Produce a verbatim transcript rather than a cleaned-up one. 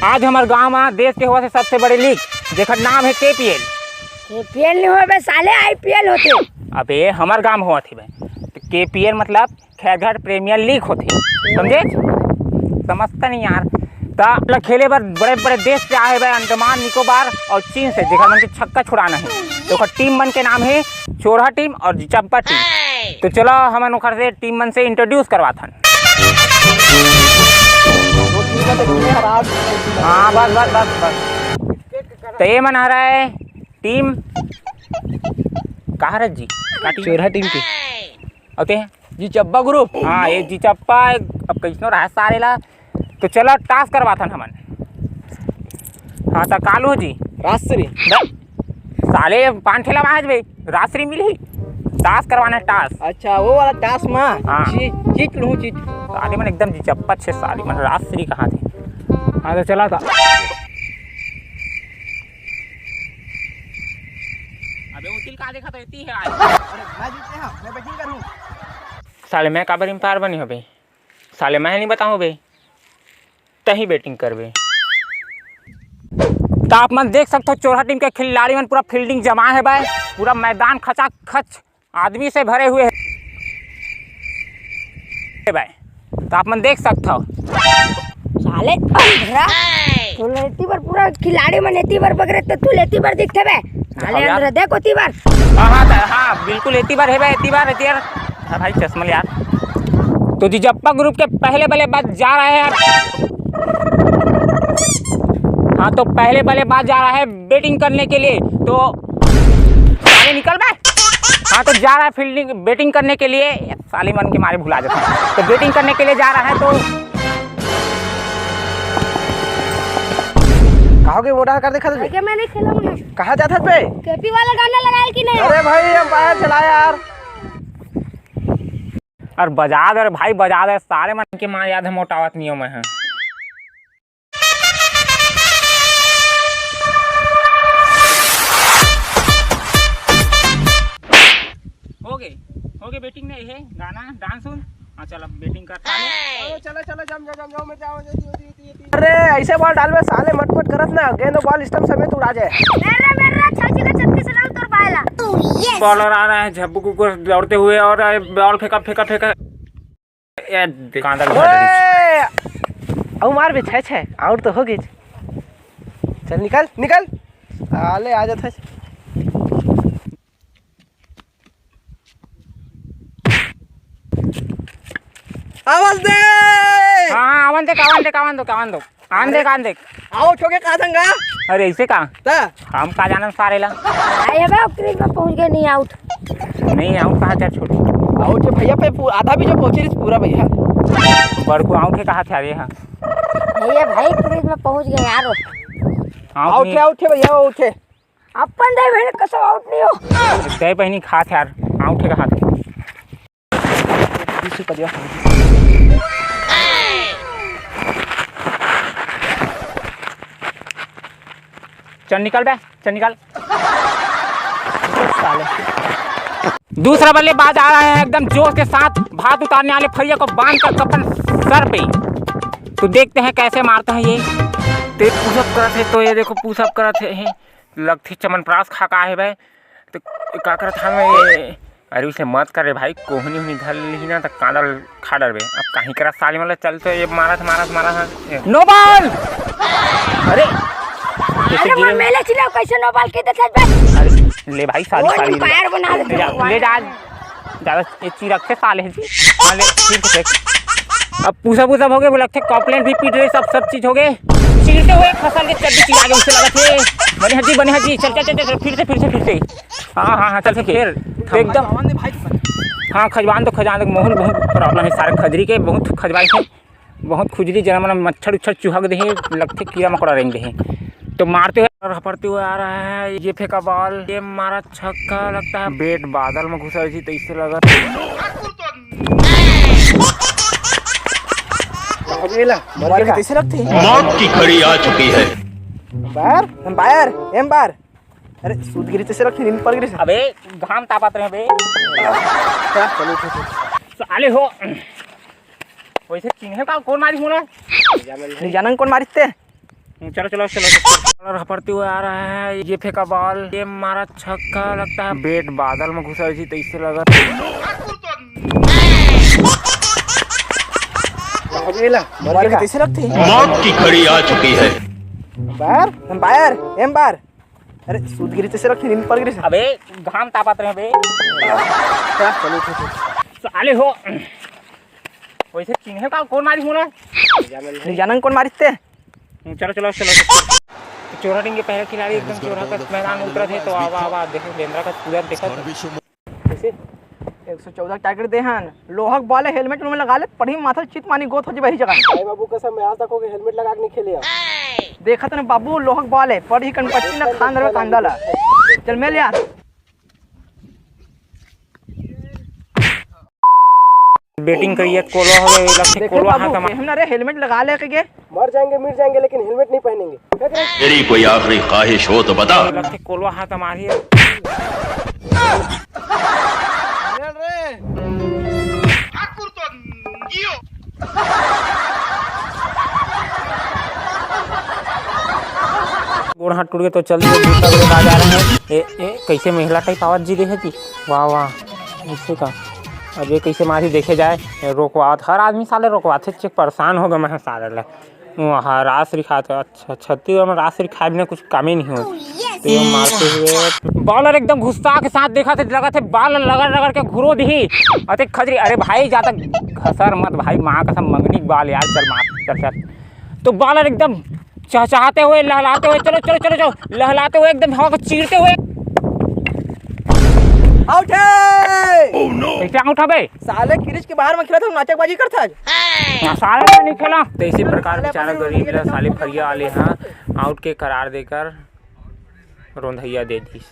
आज हमर गांव म देश के होवत हे सबसे बड़े लीग, जेकर नाम हे केपीएल। केपीएल नहीं होवे साले, आईपीएल होथे। अबे हमर गांव होवत हे बे, तो केपीएल मतलब खैरघाट प्रीमियर लीग होथे, समझे? समझता नहीं यार। त खेले बर बड़े बड़े देश से आए बे, अंडमान निकोबार और चीन से, जेकर मन के छक्का छुड़ाना है। तो ओकर टीम मन के नाम है चोरहा टीम और जिचप्पा टीम। तो चलो हमन ओकर से टीम मन से इंट्रोड्यूस करवाथन। हाँ, बस बस बस बस। तो ये मन हरय टीम, का हरय जी? का टीम? चोरहा टीम के। अउ ते? जिचप्पा ग्रुप। हाँ, ये जिचप्पा, अब कइसनो रहा सारे ला। तो चलो टास करवाथन हमन। हाँ, तो कालू जी। राजश्री। बे, साले पान ठेला महाज बे, राजश्री मिलही। टास करवाना है, टास। अच्छा, वो वाला टास मा। हाँ। जी, जीत लूँ, जीत। साले मन एकदम जिचप्पा छे, साले मन राजश्री कहाँ थे? हाँ, तो चला था। अबे उतिल का देखा तो इतनी है आज। अरे, मैं जीते हाँ, मैं बैटिंग करूँ। साले मैं काबर अंपायर बने होबे? साले मैं नहीं बताऊँ बे, तही बैटिंग करबे। तो आप मन देख सकते हो, चोरहा टीम के खिलाड़ी मन पूरा फील्डिंग जमाए हे भाई, पूरा मैदान खचाखच आदमी से भरे हुए हे भाई। तो आप मन देख सकते हो। साले अंधरा, तो लेती बर पूरा खिलाड़ी मन एती बर बगरे, तो तू लेती बर दिखथे बे। साले हाँ यार। अंधरा, देख ओती बर। हाँ, हाँ, तो, हाँ, बिल्कुल एती बर हे बे, एती बर, एती बर। हाँ भाई, चश्मा ले यार। तो जिचप्पा ग्रुप के पहले बल्लेबाज जा रहा है। हाँ, तो पहले बल्लेबाज जा रहा है बैटिंग करने के लिए। तो साले निकल बे। हाँ, तो जा रहा है फील्डिंग, बैटिंग करने के लिए। साले मन के मारे भुला जाता है। तो बैटिंग करने के लिए जा रहा है, तो कहाँ गए वो डाल कर देखा तुझे? भैया, मैं नहीं खेलूंगा। कहाँ जाता बे? केपी वाला गाना लगा कि नहीं? अरे भाई, अंपायर चला यार। और बजा दे रे भाई, बजा दे, साले मन के मारे याद है, मोटावत नहीं हो मैं, हाँ। हो गए, हो गए बैटिंग नहीं है, गाना, डांस उन। हाँ, चल अब बैटिंग करता है। चलो, चलो, चलो, जम जाओ, जम जाओ, मैं जाओ, जल्दी, जल्दी, जल्दी, जल्दी। अरे, ऐसे बॉल डालबे साले, मटमट करत ना, गेंद बॉल स्टंप समेत उड़ा जाए। मेरा, मेरा, छक्के का छत्तीस रन तोर पाएला। बॉलर आ रहा है, झब्बू कुकुर दौड़ते हुए और बॉल फेंका, फेंका, फेंका। ए, कांदा उठा दे। ओए! अउ मार बे, छह छह, आउट तो हो गई। चल निकल, निकल। साले आ जात है। आवाज दे। हाँ, हाँ, आवन दे, आवन दे, आवन दो, आवन दो। आन दे, आन दे। आउट हो गया, कहा था? अरे, ऐसे का? ता? हम का जानन सारे ला। आए बे, क्रीज में पहुंच गए, नहीं आउट। नहीं आउट कहा था, छोटी। आउट है भैया, पे पू-, आधा भी जो पहुंचे रही पूरा भैया। बड़कू आउट है कहा था रे, हाँ। भैया भाई, क्रीज में पहुंच गए यार। आउट आउट नहीं। है, आउट है भैया, आउट है। अपन दे भाई कसम, आउट नहीं हो। दे बहनी खा था यार, आउट है कहा था। बीस रुपया दिया। चल निकल बे, चल निकल। साले। दूसरा बल्लेबाज आ रहा है एकदम जोश के साथ, भात उतारने वाले फरिया को बांध कर अपन सर पे। तो देखते हैं कैसे मारता है ये। ते पुशअप करत है, तो ये देखो पुशअप करत है, लगथे चमनप्रास खा का है बे। तो का करत हवे ये? अरे उसे मत कर रे भाई, कोहनी होनी धर ली ना तो कांदा खा डरबे। अब काहे करा साले वाला चल तो ये मारत, मारत, मारत है। नो बॉल! अरे! कैसे अरे गिरे? मैं मेले चिल्लाओ, कैसे नो बॉल के देथे बे? अरे ले भाई, साली, वो साली, ले अंपायर बना देते ले जा, हो। ले जा। ज्यादा ये चिरक से साले जी। हाँ, ले, फिर से फेंक। अब पूसा पूसा हो गए, बोला थे कॉपलेट भी पीट रहे, सब, सब चीज हो गए। चीरते हुए फसल के चड्डी चिरा के उसे लगा थे। बने हजी, बने हजी, चल, चल, चल, चल, फिर से, फिर से, फिर से। हाँ, हाँ, हाँ, चल, चल, फिर। एकदम। हाँ, खजवान तो, खजवान तो, मोहन बहुत प्रॉब्लम है, सारे खजरी के बहुत खजवाई है, बहुत खुजली, जना मना मच्छर उच्छर चुहक दे, लगते कीड़ा मकोड़ा रेंग दे। तो मारते हुए और हपड़ते हुए आ रहा है, ये फेंका बॉल, ये मारा छक्का, लगता है बेट बादल में घुसा जी, तो इससे लगा। अगेला, मोबाइल का कैसे रखते हैं? मौत की घड़ी आ चुकी है। Umpire, umpire, umpire. अरे, सूद गिरी जैसे रखते, नींद पड़ गई। अबे, घाम तापत रहे बे। क्या? चलो, उठो, उठो। साले हो। वैसे चिन्हे का कौन मारी होना? नहीं जानन कौन मारिस ते? चलो, चलो, चलो, चलो। बॉलर हफड़ते हुए आ रहा है, ये फेंका बॉल, ये मारा छक्का, लगता है बेट बादल में घुसा जी, तैसे लगा। हमारे कैसे लगते हैं? मौत की घड़ी आ चुकी है। Umpire, umpire, umpire. अरे, सूत गिरी तैसे लगते हैं, नींद पड़ गिरी। अबे, घाम तापत रहे बे। चलो, उठो, उठो। साले हो। वैसे चिन्हे का कौन मारी होना? नहीं जानन कौन मारिस ते? चलो, चलो, चलो, चलो। चोरहा टीम के पहले खिलाड़ी एकदम चोरहा का मैदान उतरा थे, तो आवा, आवा, देखो, बेंद्रा का पूरा देखो। कैसे? एक सौ चौदह टारगेट दे हन। लोहा के बॉल है, हेलमेट में लगा ले, पड़ी माथा चित मानी गोत हो जी वही जगह। भाई बाबू कसम, मैं आज तक ओके हेलमेट लगा के नहीं खेले हूँ। देखा तने बाबू, लोहा के बॉल है, पड़ी कनपट्टी ना खान रहे कांदा ला। चल मेल यार। बैटिंग करिए, कोलवा हवे, लगथे देखे कोलवा बाबू, हाथ हमार। हम ना रे हेलमेट लगा ले के गे। मर जाएंगे, मिट जाएंगे, लेकिन हेलमेट नहीं पहनेंगे। फेंक रे। तेरी कोई आखिरी ख्वाहिश हो तो बता। लगथे कोलवा हाथ हमार ही। गोड़ हाथ टूट गए तो चल दिए, दूसरा गोड़ आ जा रहे हैं। ए, ए, कैसे महिला टाइप आवाज जी देखे थी? वाह, वाह, इससे का। अब ये कैसे मारी देखे जाए, रोकवात, हर आदमी साले रोकवात है, चेक परेशान हो गए मैं साले ले। वहाँ रास रिखात है, अच्छा, छत्तीसगढ़ में रास रिखाए बिना कुछ काम ही नहीं हो। तो ये मारते हुए बॉलर एकदम गुस्सा के साथ देखा थे, लगा थे बॉल रगड़ रगड़ के घुरो दी। अते खजरी, अरे भाई, ज्यादा घसर मत भाई, माँ कसम, मंगनी के बॉल यार, चल मार, चल, चल। तो बॉलर एकदम चहचहाते हुए, लहलाते हुए, चलो, चलो, चलो, चलो, लहलाते हुए, एकदम हवा को चीरते हुए। आउट है। कैसे आउट हबे? साले क्रीज के बाहर में खेला था, नाचकबाजी करता है। हाँ, साले में नहीं खेला। तो इसी प्रकार बेचारा गरीब ला साले फरिया वाले हाँ आउट के करार देकर रोंधैया दे दीस।